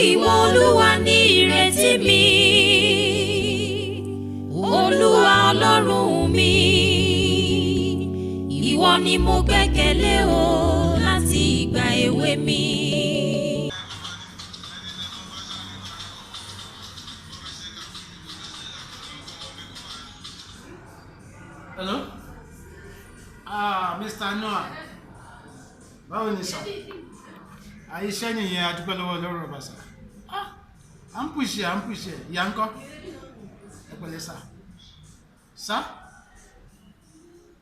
Ìwọ Olúwa ní ìrètí mi. Olúwa Ọlọ́run mi. Ìwọ ni mo gbẹ́kẹ̀lé o láti ìgbà èwe mi. Hello? Ah, Mr. Noah. Báwo ni sir? Àìṣẹ́ nìyẹn, a dúpẹ́ lọ́wọ́ Ọlọ́run ọba sir. Ah, à ń pùṣẹ̀, à ń pùṣẹ̀. Ìyá ńkọ́? Ẹ pẹ̀lẹ́ sir. Sir?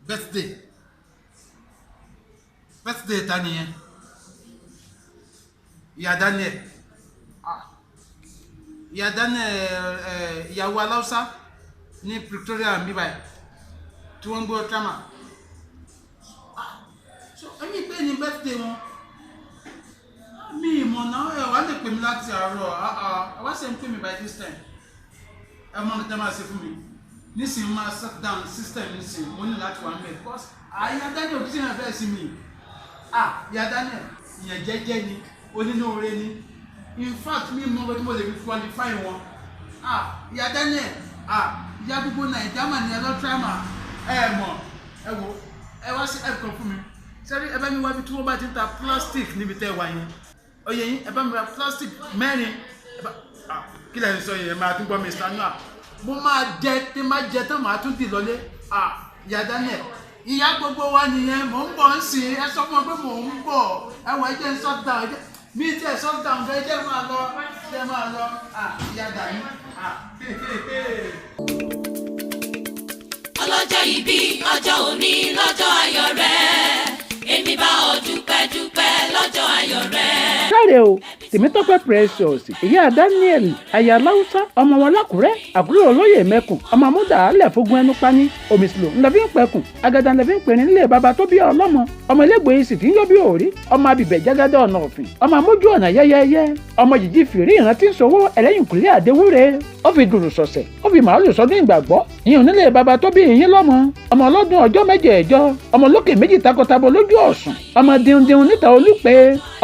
Birthday. Birthday ta nìyẹn? Ìyá Daniel. Ah. Ìyá Daniel, ìyàwó Aláùsá ní Pretoria ń bí báyìí tí wọ́n ń gbọ́ drama. So èmi pé ní birthday wọn, mi ìmọ̀ náà. Ẹ wàá lè pè mí láti àárọ̀. Ẹ wá ṣe ń pè mí by this time. Ẹ mọ nǹkan tẹ́ máa ṣe fún mi nísìnyí, máa shut down system nísìnyí. Mo ní láti wà mẹ́ because àyà Daniel òkú sí ìyẹn bẹ́ẹ̀ sí mi. Ah, ìyá Daniel ìyẹn jẹ́jẹ́ ni, onínúure ni. In fact, mi mọ tí mo lè fi qualify wọn. Ah, ìyá Daniel, ah, ìyá gbogbo Nàìjíríà mà ní ẹlọ́tírámà. Ẹ mọ̀, ẹ wò, ẹ wá sí ẹ kan fún mi sẹ́rí. Ẹ bá mi wá ibi tí wọ́n bá ti ń ta plastic níbi tẹ́ ẹ wà yẹn. Oyè yín, ẹ bá mi ra plastic mẹ́rin. Ẹ bá, ah, kí lẹ́yìn sọ yẹn? Máa tún gbọ́, Mr. Noah. Mo máa jẹ tí máa jẹ tán, màá tún dì lọlé. Ah, ìyá Daniel, ìyá gbogbo wa nìyẹn. Mò ń bọ̀ ń sìn. Ẹ sọ fún wọn pé mò ń bọ̀. Ẹ wọ, ẹ jẹ́ ń shut down. Ẹ jẹ́ mi tí ẹ shut down, ẹ jẹ́ máa lọ, jẹ́ máa lọ. Ah, ìyá Daniel, ah. Ọlọ́jọ́ ìbí, ọjọ́ òní lọ́jọ́ ayọ̀ rẹ̀, èmi bá ọ dúpẹ́ dúpẹ́ lọ́jọ́ ayọ̀ rẹ̀. Káre o, Tèmítọ́pẹ́ Precious, ìyá Daniel, aya Láwùsá, ọmọ wọn lákùrẹ́, àkúrẹ́ olóyè mẹ́kùn, ọmọ amúdàálẹ̀ fógun ẹnu pani, òmìsìlò ńlá fi ń pẹkùn, agada ńlá fi ń pèrè nílé baba tó bí ọlọ́mọ, ọmọ ẹlẹ́gbẹ̀ẹ́ sì fi ń yọ bí òrí, ọmọ abìbẹ̀ jágádá ọ̀nà ọ̀fìn, ọmọ amójú ọ̀nà yẹ́yẹ́yẹ́, ọmọ jìjì fìrí ìrántí ń sowó ẹlẹ́yìnkùlé àdéwúre. Ó fi dùrù sọ̀sẹ̀, ó fi màálù sọdún ìgbàgbọ́ ìyẹn onílé baba tó bí ìyín lọ́mọ, ọmọ ọlọ́dún ọjọ́ mẹ́jẹ̀ẹ̀jọ, ọmọ olókè méjì takọtabo lójú ọ̀sùn, ọmọ dindindin níta olúpe,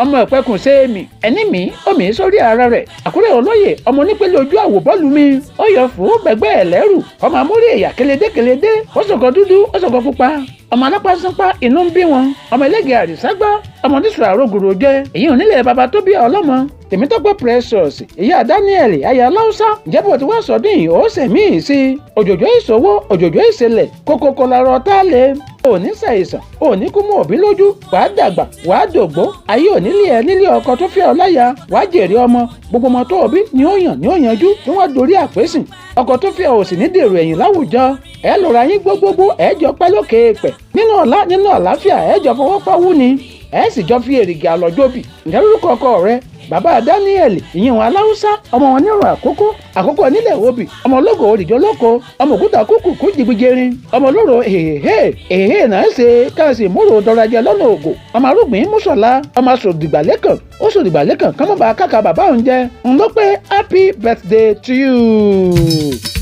ọmọ ìpẹkùn sẹ́ẹ̀mì ẹni mi omi sórí ara rẹ̀, àkúrẹ́ olóyè, ọmọ onípele ojú àwò bọ́ọ̀lù mi ó yọ fún gbẹgbẹ́ ẹlẹ́rù, ọmọ amórí ẹ̀yà kélédé kélédé, ó sọ̀kọ̀ dúdú, ó sọ̀kọ̀ pupa, ọmọ alápásánpá inú ń bí wọn, ọmọ ẹlẹ́gẹ̀ẹ́ àríságbá, ọmọ oníṣòro àrògùrò jẹ èyí onílẹ̀ baba tó bí ọlọ́mọ. Tèmítọ́pẹ́ Precious, ìyá Daniel, aya Láwùsá, ìjẹ́bù tí wọ́n sọdún yìí, ó sẹ̀mí sí i. Òjòjò ìṣòwò, òjòjò ìṣẹ̀lẹ̀ kókókó larọ tá a lè òní ṣàìsàn, òní kú mú òbí lójú. Wàá dàgbà, wàá dògbó. Ayé òní lé ẹ nílé ọkọ tó fẹ́ ọ láya. Wàá jèrè ọmọ. Gbogbo ọmọ tó òbí ni ó yàn ni ó yanjú tí wọ́n dorí àpèsìn. Ọkọ tó fẹ́ ọ ò sì ní dèrò ẹ̀yìn láwùjọ. Ẹ lọ́ra yín gbogbogbò, ẹ jọ pẹ́ lókè èèpẹ̀ nínú ọ̀la, nínú àlàáfíà. Ẹ jọ fọwọ́ pawú ni, ẹ sì jọ fi èrìgì àlọ́jọ́bì. Ǹjẹ́ lórúkọ ọkọ rẹ, bàbá Daniel, ìyẹn Aláùsá, ọmọ wọn nírun àkókò àkókò nílẹ̀ òbí, ọmọ ológo òrìjọ lóko, ọmọ òkúta kúkú kú jìgbìjẹrin, ọmọ olóró èhèhè èhèhè náà ṣe káàsì múrò dọrajẹ lọ́nà ògò, ọmọ arúgbìn mùsọ̀lá, ọmọ sòdìgbàlẹ́kàn ó sòdìgbàlẹ́kàn kọ́mọba káka bàbá òun jẹ ńlọpẹ́. Happy birthday to you.